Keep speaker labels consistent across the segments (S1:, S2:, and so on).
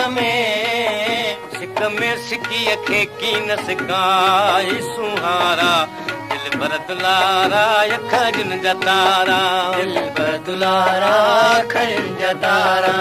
S1: में। सिक में सिकीअ खे कीन सिकाए सुहारा, दिलबर दुलारा अखरियुनि जा तारा।
S2: दिलबर दुलारा अखरियुनि जा तारा।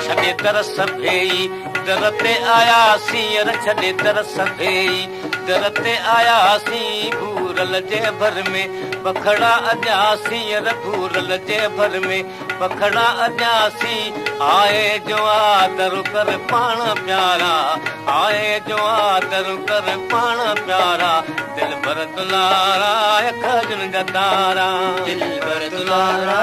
S1: छॾे दर सभेई दर ते आयासीं, अर छॾे दर सभेई दर ते आयासीं। भूरल जे भर में पखड़ा अॼासीं, अर भूरल जे भर में पखड़ा अॼासीं। आए जो आदर कर पाण प्यारा, आए जो आदर कर पाण प्यारा। दिलबर दुलारा अखरियुनि जा तारा।
S2: दिलबर दुलारा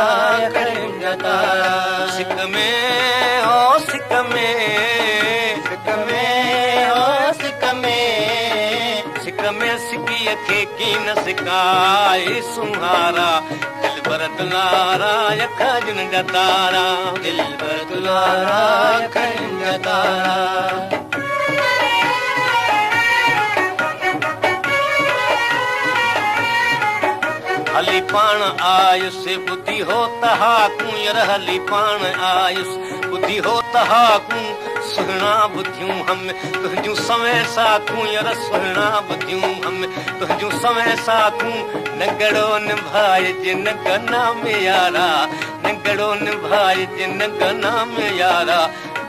S2: अखरियुनि जा तारा।
S1: सिक में ओ सिक में,
S2: सिक में ओ सिक में।
S1: सिक में सिकीअ खे कीन सिकाए सुहारा, दिलबर दुलारा अखरियुनि जा तारा।
S2: दिलबर दुलारा अखरियुनि जा तारा।
S1: हली पाण आयुसि ॿुधी हो तहाकूं, यार हली पाण आयुसि ॿुधी हो तहाकूं। सुहिणा ॿुधियूं हम तुंहिंजूं सवे साखूं, यार सुहिणा ॿुधियूं हम तुंहिंजूं सवे साखूं। नगड़ो निभाइजे नगना में यारा, नगड़ो निभाइजे नगना में यारा।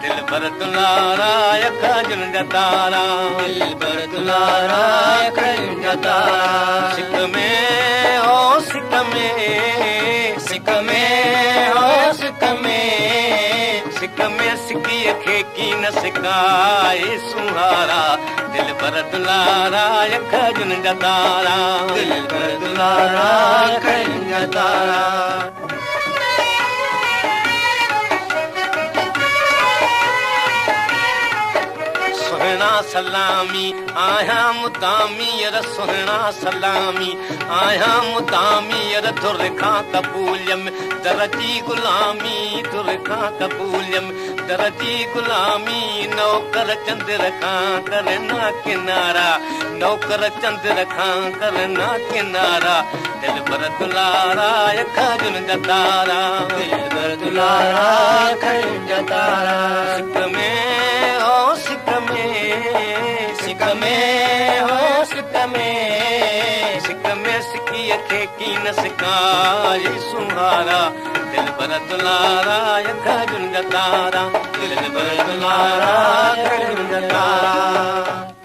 S1: दिलबर दुलारा अखरियुनि जा तारा।
S2: दिलबर दुलारा अखरियुनि जा तारा।
S1: सिक में ओ सिक में,
S2: सिक में ओ सिक में।
S1: सिक में सिकीअ खे कीन सिकाए सुहारा, दिलबर दुलारा अखरियुनि जा तारा।
S2: दिलबर दुलारा अखरियुनि जा तारा।
S1: सुहिणा सलामी आहियां मुदामी, अर सुहिणा सलामी आहियां मुदामी। अर धुर खां क़बूलियमि दर जी ग़ुलामी, धुर खां क़बूलियमि दर जी ग़ुलामी। नौकर चंद्र खां करना किनारा, नौकर चंद्र खां करना किनारा। दिलबर दुलारा अखरियुनि जा तारा।
S2: दिलबर दुलारा अखरियुनि जा तारा।
S1: सिक में ओ सिक में,
S2: सिक में ओ सिक में।
S1: सिक में सिकीअ खे कीन सिकाए सुहारा, दिलबर दुलारा अखरियुनि जा तारा।
S2: दिलबर दुलारा अखरियुनि जा तारा।